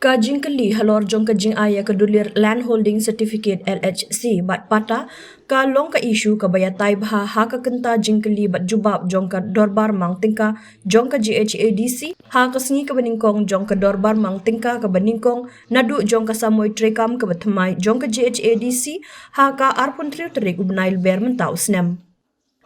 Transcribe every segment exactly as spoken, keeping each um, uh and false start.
Ka jingkylli halor jong ka jingai ïa ka dulir Land Holding Certificate, L H C, bad patta, ka long ka issue kaba ïatai bha ha ka kynta jingkylli bad jubab jong ka Dorbar Mang Tyngka jong ka G H A D C, ha ka sngi kaba nyngkong jong ka Dorbar Mang Tyngka kaba nyngkong naduh jong ka samoi treikam kaba thymmai jong ka G H A D C, ha ka arphew hynriew tarik u bnai Lber mynta u snem.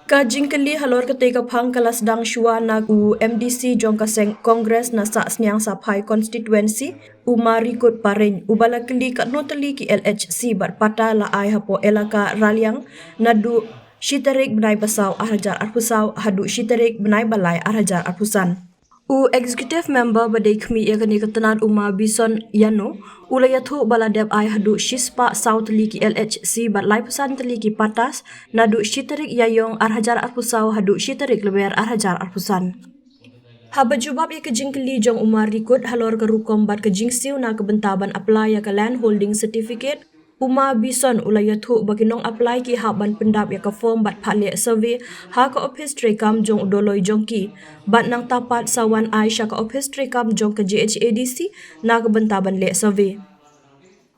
Ka jingkylli halor katei ka phang ka la sdang shuwa na u M D C jong ka seng Congress na Sahsniang Saphai Constituency, u Ma Rikut Parein, uba la kylli katno tylli ki L H C bad patta la ai hapoh elaka Raliang naduh shi tarik bnai ba saw ar hajar arphew saw haduh shi tarik bnai ba lai ar hajar arphew san. U Executive Member ba dei khmih ïa kane ka tnat, u Ma Bison Ïano, u la ïathuh ba la dep ai haduh shispah saw tylli ki L H C bad laiphew san tylli ki pattas naduh shi tarik Ïaïong ar hajar arphew saw haduh shi tarik Lber ar hajar arphew san. Haba jubab ïa ka jingkylli jong u Ma Rikut halor ka rukom bad ka jingsiew na ka bynta ban apply ïa ka Land Holding Certificate, u Ma Bison u la ïathuh ba ki nong apply ki hap ban pyndap ïa ka form bad phah leh survey ha ka ophis treikam jong u Doloi jong ki, bad nangta pat sa wan ai sha ka ophis treikam jong ka G H A D C na ka bynta ban leh survey.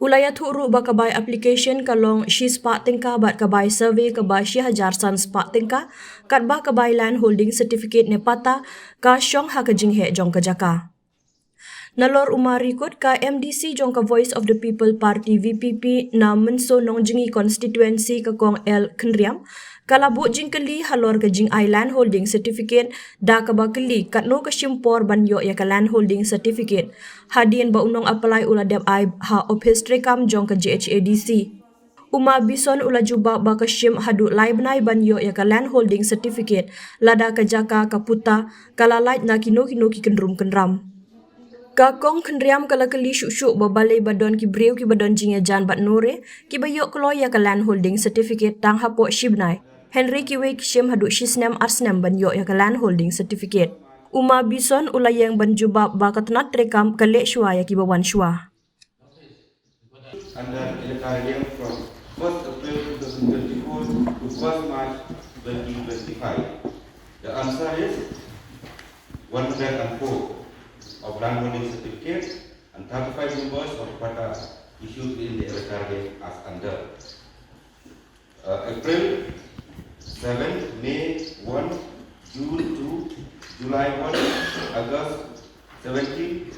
U la ïathuh ruh ba ka bai application ka long shispah tyngka bad ka bai survey kaba shi hajar san spah tyngka, katba ka bai Land Holding Certificate ne patta ka shong ha ka jingheh jong ka jaka. Nalor u Ma Rikut, ka M D C jong ka Voice of the People Party, V P P, na Mynso Nongjngi Constituency, ka Kong L Khynriam, ka la buh jingkylli halor ka jingai Land Holding Certificate, da kaba kylli katno ka shim por ban ïoh ïa ka Land Holding Certificate, hadien ba u nong apply u la dep ai ha ophis treikam jong ka G H A D C. U Ma Bison u la jubab ba ka shim haduh lai bnai ban ïoh ïa ka Land Holding Certificate, lada ka jaka ka puta ka la lait na kino kino ki kynrum kynram. Ka Kong Khynriam ka la kylli shuh shuh ba balei ba don ki briew kiba don jingïajan bad nure kiba ïoh kloi ïa ka Land Holding Certificate tang hapoh shi bnai, hynrei kiwei ki shim haduh shi snem ar snem ban ïoh ïa ka Land Holding Certificate. U Ma Bison u la ïeng ban jubab ba ka tnat treikam ka leh shuwa ïa kiba wan shuwa. Under Elaka Raliang from first April two thousand twenty-four to first March twenty twenty-five? The answer is one hundred and four of land holding certificate and thirty-five numbers of patta issued in the Elaka Raliang as under. Uh, April seven, May one, June two, July one, August seventeen,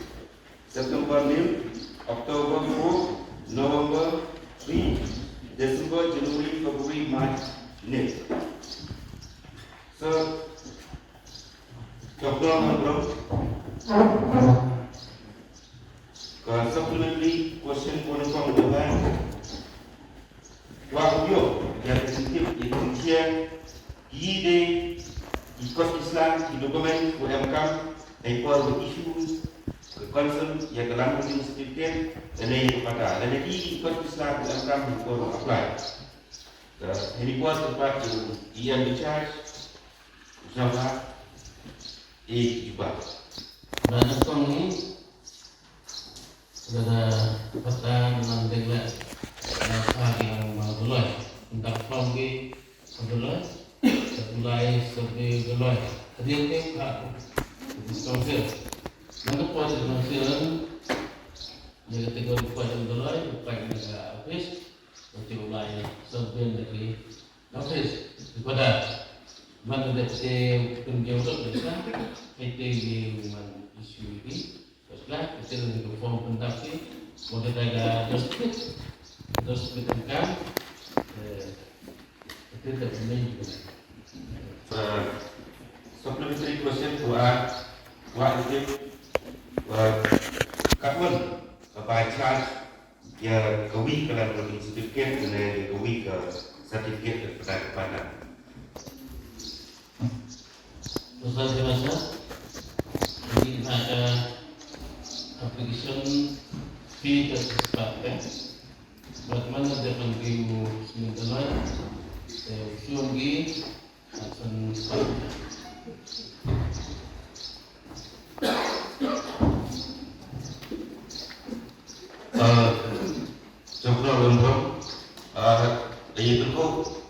September nil, October four, November three, December, January, February, March nil. So, Doctor Ambrose, ka supplementary question ko ne kong, kwah ïoh ïa ka jingtip ïa ka jingshare ki dei ki kot ki sla, ki document ko em kam ha i por ba issue ka consent ïa ka land holding certificate lane ïa ka patta, lane ki kot ki sla ko em kam ha i por ba apply. Ka ha i por ka pat ïa u E M in charge. Java, eh, Juba. Ba nyngkong ni, lada patta nang deng leh, na sa ki nang mang Doloi. Ndak pom ki sa Doloi, sa Doloi, sa Doloi. Hadien ke ka, council. Nang ka pom council, nang ka tiga pom Doloi, pom ka office, ka Doloi, sa Doloi lagi. Office, pada man da te pynjong dok da sa, kai te ye man issue ni. Bas la, kita ni ko form pyndap si, mo da da dos pit, dos pit kan, eh, kita da pynjong. Uh, supplementary question to add, what is it, uh, katwan, ka by charge, ïa kawi ka land holding certificate, ne ïa kawi ka certificate ka pata ka pata. Pasal semasa, ini ada application fee ke sepatkan. Bagaimana dia panggil sementara, eh, usul di Jong ka Lembong, ah, da ïa pynkup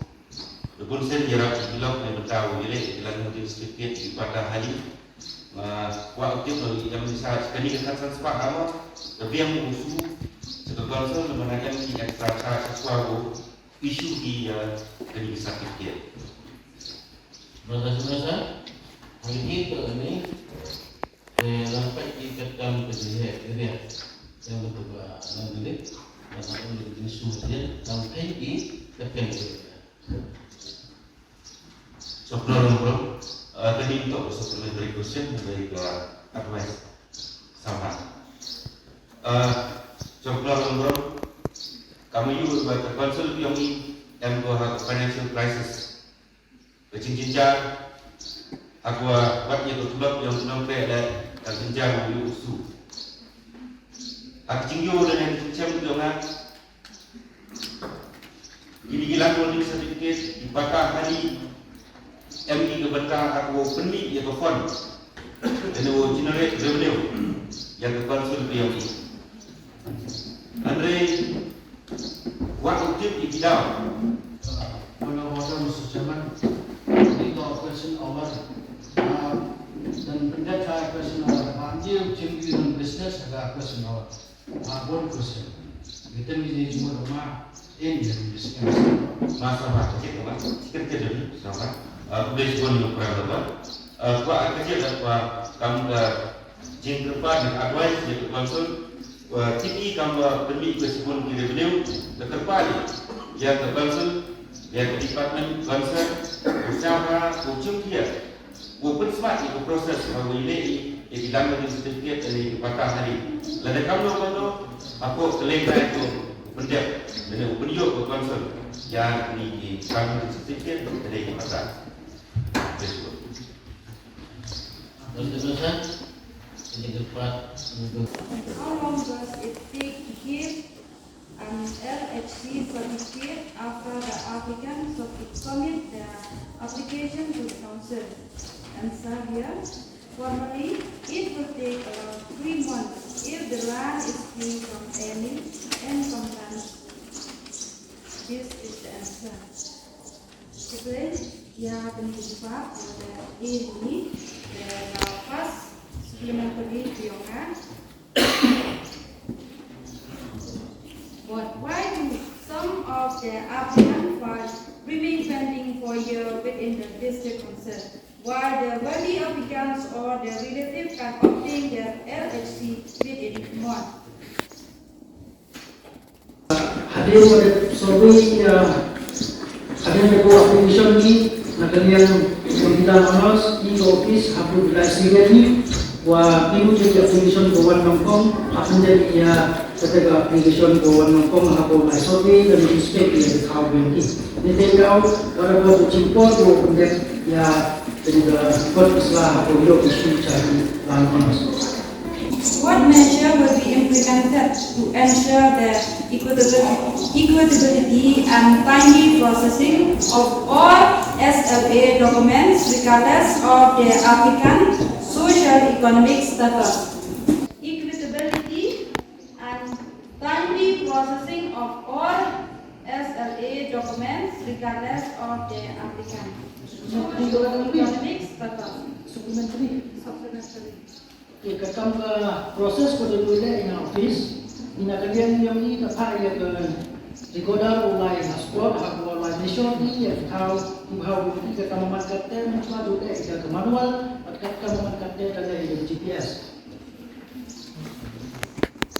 da bun sien ïarap ïa ki lok na bynta u ïaleh ïa ki land holding certificate ki pata hali. Kwah u tip noh ïa kane ka khatsan spah haba ka biang u shu sha ka council namar nga em ki extra charge sha kwah u issue ki ïa kane ka certificate. Masa masa hari ni tu ni eh lampai ki katam ke dia dia yang betul ba nan ni masa ni issue dia lampai ki katam dia. Soknor Lumbrong, uh, tadi untuk supplementary question dari ka advice sama. Uh, Soknor Lumbrong, kami yu ba ka council yong i em ko ha financial crisis. Ka jingjynjar ha ko wat ye ko tulop yong tulop pe le ka jingjynjar yu su. Ha ka jingyo le ne jingjynjar yong ha Kine ki land holding certificate, ki pata hali, em ki ka bynta ha ka pynmih ïa ka fund. Lane u generate revenue ïa ka council P M E. Hynrei wat u tip ïa ki daw. Point of order, Mister Chairman. Ini ko question hour. Ah, dan pendek ka question hour. Ba ni u jingkyrmen business ha ka question hour. Ah, one question. Kita ni jumpa rumah, eh, ni jumpa rumah. Masa ba ka jingkyrmen, ka jingkyrmen, sapa? Ah, khublei shibun ïa u Prime Minister. Ah, kwah ka jingkyrmen kwah kam ka jingkyrpad ïa ka advice ïa ka council. Kwah tip i kam ba pynmih ka shibun ki revenue ka kyrpad ïa ka council, ïa ka department council, u sapa u jingkyrpad. Wa pynsmart ïa ka process ha wa ïaleh ïa ki land holding certificate lane ki pata hali. Lada kam noh kam noh hapoh ka leng kai ka u pyndep lane u pynïoh ka council ïa kine ki land holding certificate lane ki pata. How long does it take to give an L H C certificate after the applicant sub- submit their application to the council? Answer here. Formally, it will take around three months if the land is free from any encumbrance. This is the answer. Khublei ïa kane ka jubab, ïa ka A D, ka first supplementary ka ïong nga. But why do some of the applicant files remain pending for a year within the district council, while the worthy applicants or their relative can obtain their L H C within a month? Hadien ba dep survey, ïa, hadien ba dep application ki na ka liang Computer Manus, i ka office ha Blue Village City, wa ki lut ïa ki application ka wan nyngkong, ha pyndep ïa kata ka application ka wan nyngkong ha ka survey, ka inspect ïa ka thaw biang ki. Ni te ka, wa da ba ka jingpor ka pyndep ïa kata ka kot ka sla ha ka ïoh issue cha ki Land Manus. What measure will be implemented to ensure the equitable- equitability and timely processing of all S L A documents regardless of the applicant social economic status? Equitability and timely processing of all S L A documents regardless of the applicant social economic status. Supplementary. Supplementary. Te ka kam ka process ko da dei in office, ina ka liang ïong i ka phah ïa ka recorder u lai ha spot, ha ko lai measure i ïa ka thaw, u hau i ka kam man katte, man chwa du dei ïa ka manual, bad ka kam man katte ka dei ïa ka G P S.